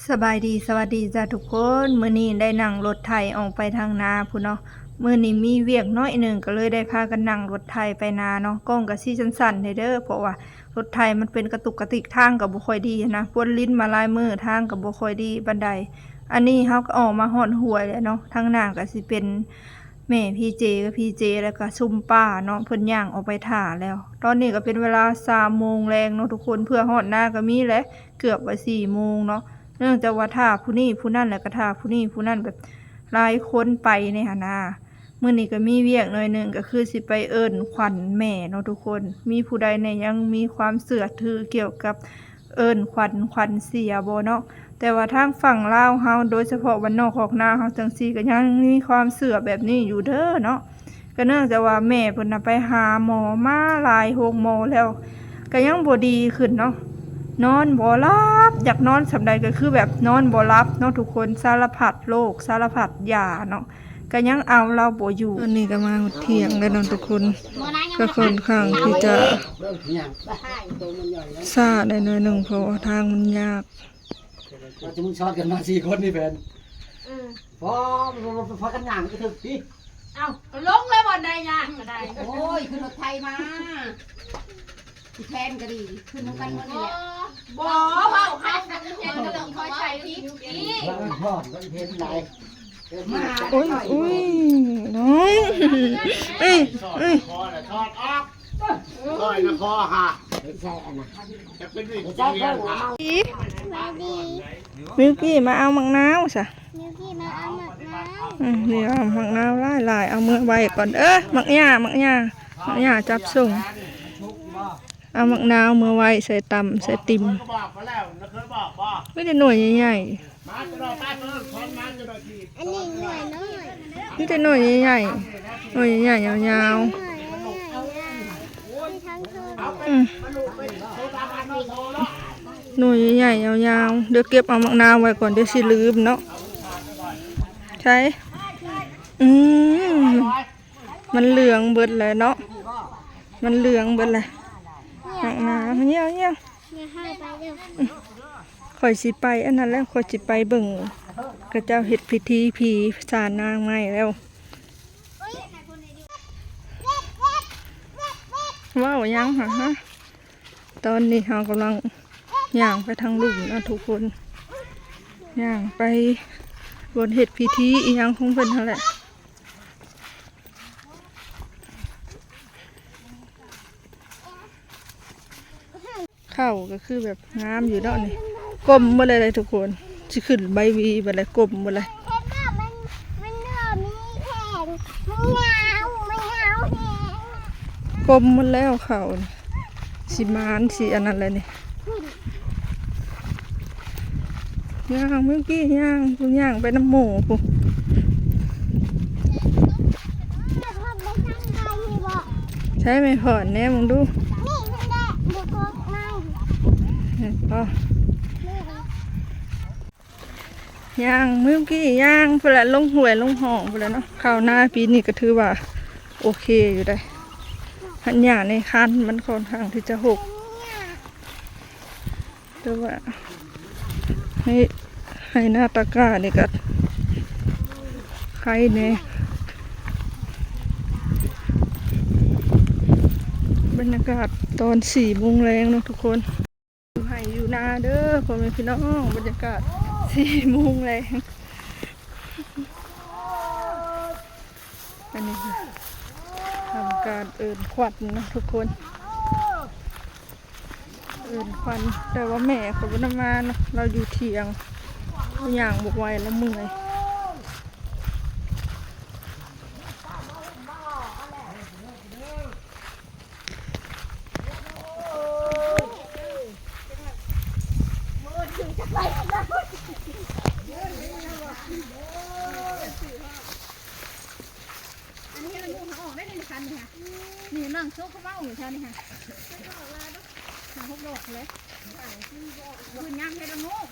ສະບາຍດີ ສະຫວັດດີຈ້າທຸກຄົນ. ມື້ນີ້ໄດ້ນັ່ງລົດໄຖອອກໄປທາງນາພຸ້ນເນາະ. ມື້ນີ້ມີວຽກໜ້ອຍໜຶ່ງ ກໍເລີຍໄດ້ພາກັນນັ່ງລົດໄຖໄປນາເນາະ. ກ້ອງກໍຊິສັ່ນໆແດ່ເດີ ເພາະວ່າລົດໄຖມັນເປັນກະຕຸກກະຕິກ ທາງກໍບໍ່ຄ່ອຍດີຫັ້ນນະ. ປວດລີ້ນມາຫຼາຍມື້ ທາງກໍບໍ່ຄ່ອຍດີປານໃດ. ອັນນີ້ເຮົາກໍອອກມາຮອດຫ້ວຍແລ້ວເນາະ. ທາງໜ້າກໍຊິເປັນແມ່ພີ່ເຈກັບພີ່ເຈ ແລ້ວກໍຊຸມປ້າເນາະ ເພິ່ນຍ່າງອອກໄປຖ້າແລ້ວ. ຕອນນີ້ກໍເປັນເວລາສາມໂມງແລງເນາະທຸກຄົນ. ເພື່ອຮອດນາກໍມີແຫຼະ ເກືອບວ່າສີ່ໂມງເນາະ. ເນື່ອງຈາກວ່າຖ້າຜູ້ນີ້ຜູ້ນັ້ນ ແລ້ວກໍຖ້າຜູ້ນີ້ຜູ້ນັ້ນ ແບບຫຼາຍຄົນໄປນີ້ຫັ້ນນາ. ມື້ນີ້ກໍມີວຽກໜ້ອຍໜຶ່ງ ກໍຄືຊິໄປເອີ້ນຂວັນແມ່ເນາະທຸກຄົນ. ມີຜູ້ໃດແດ່ຍັງມີຄວາມເຊື່ອຖືກ່ຽວກັບເອີ້ນຂວັນ ຂວັນເສຍບໍ່ເນາະ? ແຕ່ວ່າທາງຝັ່ງລາວເຮົາ ໂດຍສະເພາະບ້ານນອກຄອກນາເຮົາຈັ່ງຊີ້ ກໍຍັງມີຄວາມເຊື່ອແບບນີ້ຢູ່ເດີເນາະ. ກໍເນື່ອງຈາກວ່າແມ່ເພິ່ນນະໄປຫາໝໍມາຫຼາຍໂຮງໝໍແລ້ວ ກໍຍັງບໍ່ດີຂຶ້ນເນາະ. ນອນບໍ່ຫຼັບ ຢາກນອນສ່ຳໃດກໍຄືແບບນອນບໍ່ຫຼັບເນາະທຸກຄົນ. ສາລະພັດໂລກ ສາລະພັດຢາເນາະ ກໍຍັງເອົາລາວບໍ່ຢູ່. ຕອນນີ້ກໍມາຮອດທ່ຽງແລ້ວເນາະທຸກຄົນ. ກໍຄ່ອນຂ້າງທີ່ຈະຊ້າໄດ້ໜ້ອຍໜຶ່ງ ເພາະວ່າທາງມັນຍາກ. ວ່າຈະມຶງຊ້ອນກັນມາສີ່ຄົນນີ້ແມ່ນ ອືມ ພໍ ພໍກັນຍ່າງໄປເຖິງພີ້. ເອົ້າ ກໍລົງແລ້ວ ບ່ອນໃດຍ່າງກໍໄດ້. ໂອ້ຍ ຂຶ້ນລົດໄຖມາ ອີແພນກໍດີ ຂຶ້ນນຳກັນໝົດນີ້ແຫຼະ. ບໍ່ ເວົ້າເຮົາ ອີແພນກໍຕ້ອງຄ່ອຍໃຊ້ອີກ. ໂອ້ຍ ໂອ້ຍ ນ້ອງ ເອີຍ ເອີຍ ຖອດອອກ ຖອດນະພໍຫາ ຈະເປັນວິກ ສະບາຍດີ ມິວກີ້ ມາເອົາໝາກນາວຊະ. ມິວກີ້ ມາເອົາໝາກນາວ. ອືມ ນີ້ເອົາໝາກນາວຫຼາຍໆ ເອົາເມືອໄວ້ກ່ອນເດີ້. ໝາກຫຍ້າ ໝາກຫຍ້າ ໝາກຫຍ້າຈັບສົ່ງ. ເອົາໝາກນາວເມືອໄວ້ໃສ່ຕຳໃສ່ຕິ່ມ. ມີແຕ່ໜ່ວຍໃຫຍ່ໆ ອັນນີ້ໜ່ວຍນ້ອຍ ມີແຕ່ໜ່ວຍໃຫຍ່ໆ ໜ່ວຍໃຫຍ່ໆ ຍາວໆ. ອືມ ໜ່ວຍໃຫຍ່ໆ ຍາວໆ. ດຽວເກັບເອົາໝາກນາວໄວ້ກ່ອນ ດຽວຊິລືມເນາະ. ໃສ? ອືມ ມັນເຫຼືອງເບິດແລ້ວເນາະ ມັນເຫຼືອງເບິດແລ້ວ. ໝາກນາວ ເຫຍ້ວໆ ຂ້ອຍຊິໄປອັນນັ້ນແລ້ວ ຂ້ອຍຊິໄປເບິ່ງ ເຂົາເຈົ້າເຮັດພິທີຜີສານນາງໃໝ່ແລ້ວ. ເວົ້າຫຍັງຫະ? ຕອນນີ້ເຮົາກຳລັງຍ່າງໄປທາງລຸ່ມເນາະທຸກຄົນ ຍ່າງໄປບ່ອນເຮັດພິທີອີ່ຫຍັງຂອງເພິ່ນຫັ້ນແຫຼະ. ເຂົ້າກໍຄືແບບງາມຢູ່ເນາະນີ້ ກົມໝົດເລີຍທຸກຄົນ. ຊິຂຶ້ນໃບຫວີບັດແລ້ວ ກົມໝົດແລ້ວ ມັນ ມັນບໍ່ມີແຂງ ມັນຍາວ ມັນຍາວແຮງ. ກົມໝົດແລ້ວເຂົ້ານີ້ ຊິມານ ຊິອັນນັ້ນແຫຼະນີ້. ຍ່າງ ມິວກີ້ ຍ່າງ ຜູ້ຍ່າງໄປນຳໝູ່ຜູ້. ໃຊ້ໄມ້ພອນແດ່ ມຶງດູ. ນີ້ ນີ້ແຫຼະ ບໍ່ພອກມາ ເຫັນບໍ່? ຍ່າງ ມິວກີ້ ຍ່າງພຸ້ນແຫຼະ ລົງຫ້ວຍລົງຮ່ອງພຸ້ນແຫຼະເນາະ. ເຂົ້ານາປີນີ້ກໍຖືວ່າໂອເຄຢູ່ໄດ໋. ຫຍ້າໃນຄັນມັນຄ່ອນຂ້າງທີ່ຈະຫົກ ແຕ່ວ່າໃຫ້ ໃຫ້ນາຕາການີ້ກໍໄຄແດ່. ບັນຍາກາດຕອນສີ່ໂມງແລງເນາະທຸກຄົນ. ຢູ່ໄຮ່ຢູ່ນາເດີພໍ່ແມ່ພີ່ນ້ອງ ບັນຍາກາດສີ່ໂມງແລງ. ອັນນີ້ທຳການເອີ້ນຂວັນເນາະທຸກຄົນ ເອີ້ນຂວັນ ແຕ່ວ່າແມ່ເຂົາບໍ່ໄດ້ມາເນາະ ລາວຢູ່ຖຽງ ລາວຍ່າງບໍ່ໄຫວ ລາວເມື່ອຍ. ອັນນີ້ມັນອອກໄດ້ໃນຄັນນີ້ຫະ ນີ້ນັ່ງໂຊກເວົ້າຢູ່ແຖວນີ້ຫະ ຫ້າຫົກດອກເລີຍ ເພິ່ນຍ່າງເຮັດລະໂງກ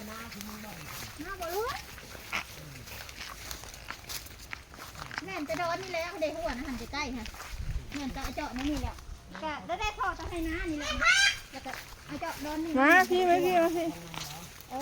ມາບໍ່ເລີຍ. ແມ່ນແຕ່ດອນນີ້ແຫຼະ ເດ້ ຫົວນະ ຫັ້ນໃກ້ໆ ຫັ້ນ ແມ່ນກະເຈາະແນວນີ້ແຫຼະ ກະໄດ້ພໍ້ຕະໄຮ່ນານີ້ແຫຼະ ແລ້ວກະເອົາເຈາະດອນນີ້ ມາພີ້ ມາພີ້ ມາພີ້ ເອີ.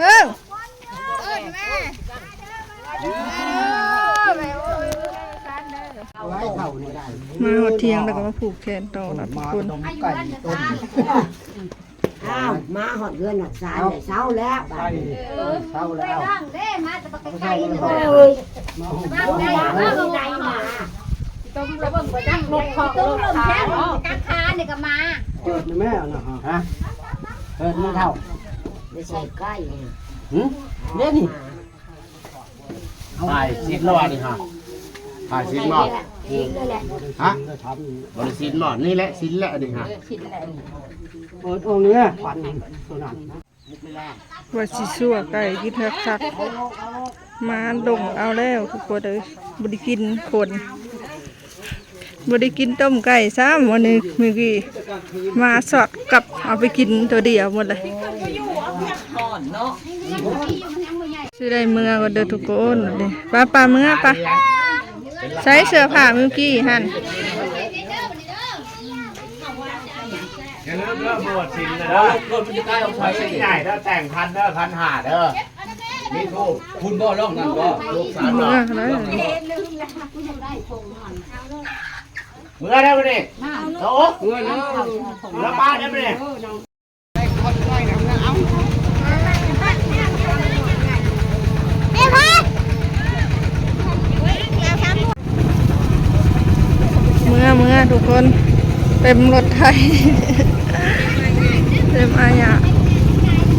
ເອີ ມາຮອດທ່ຽງແລ້ວກໍມາຜູກແຂນຕໍ່ເນາະທຸກຄົນ. ອ້າວ ມາຮອດເຮືອນຮອດຊານແລ້ວ ເຊົາແລ້ວບາດນີ້ ເອີ ເຊົາແລ້ວ ເດ້ ມາແຕ່ບັກໄກໆ ເອີຍ ມາຮອດເຮືອນ ມາຮອດໃດມາ ຕົ້ມລະເບິ່ງບໍ່ຈັກ ລົດຂອງລົດຂາຍ ກາງຄານີ້ກໍມາ ເປີດແມ່ນະ ຮະ ເປີດແມ່ເຖົ້າ ໄປໃສ່ໄກ່ນີ້ ຫື ເດ້ນີ້ ຖ່າຍຊິນບໍ່ອັນນີ້ຫະ ຖ່າຍຊິນບໍ່ ນີ້ແຫຼະ ຫະ ບໍ່ໄດ້ຊິນບໍ່ ນີ້ແຫຼະ ຊິນແຫຼະອັນນີ້ຫະ ເອີ ຊິນແຫຼະ ເປີດອອກເນີ ຂວັນໂຕນັ້ນ ວ່າຊິຊົ່ວໄກ່ກິນຄັກໆ ມາດົງເອົາແລ້ວທຸກຄົນເອີຍ ບໍ່ໄດ້ກິນຄົນ ບໍ່ໄດ້ກິນຕົ້ມໄກ່ຊ້ຳ ມື້ນີ້ ມື້ກີ້ມາຊອດກັບເອົາໄປກິນໂຕດຽວໝົດເລີຍ ຊິໄດ້ເມືອກ່ອນເດີທຸກຄົນ ໄປໆ ເມືອໄປ ໃສ່ເສື້ອຜ້າມື້ກີ້ຫັ້ນ ຢ່າລືມເດີ ບວດສິນນະເດີ ລົດມັນຈະກາຍອອກໄປ ສິນໃຫຍ່ເດີ ແຕ່ງພັນເດີ ພັນຫ້າເດີ ມີທູບ ພຸ້ນບໍ່ ລ່ອງນັ້ນບໍ່ ລູກສາວ ເມືອເດີ ເມືອເດີມື້ນີ້ ໂອ້ ເມືອເດີ ລະປາເດີມື້ນີ້. ເມືອ ເມືອທຸກຄົນ ເຕັມລົດໄຖ ເຕັມອາຍະ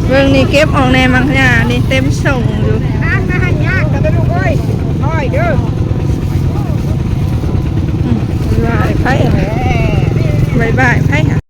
ເບິ່ງນີ້ ເກັບອອກແດ່ ໝາກຫຍ້ານີ້ເຕັມສົ່ງຢູ່ ຮ້ານມາຫັນຍາກເດີລູກເອີຍ ຄ່ອຍເດີ ອືມ ບາຍບາຍ ໄປ ບາຍບາຍ ໄປຫາ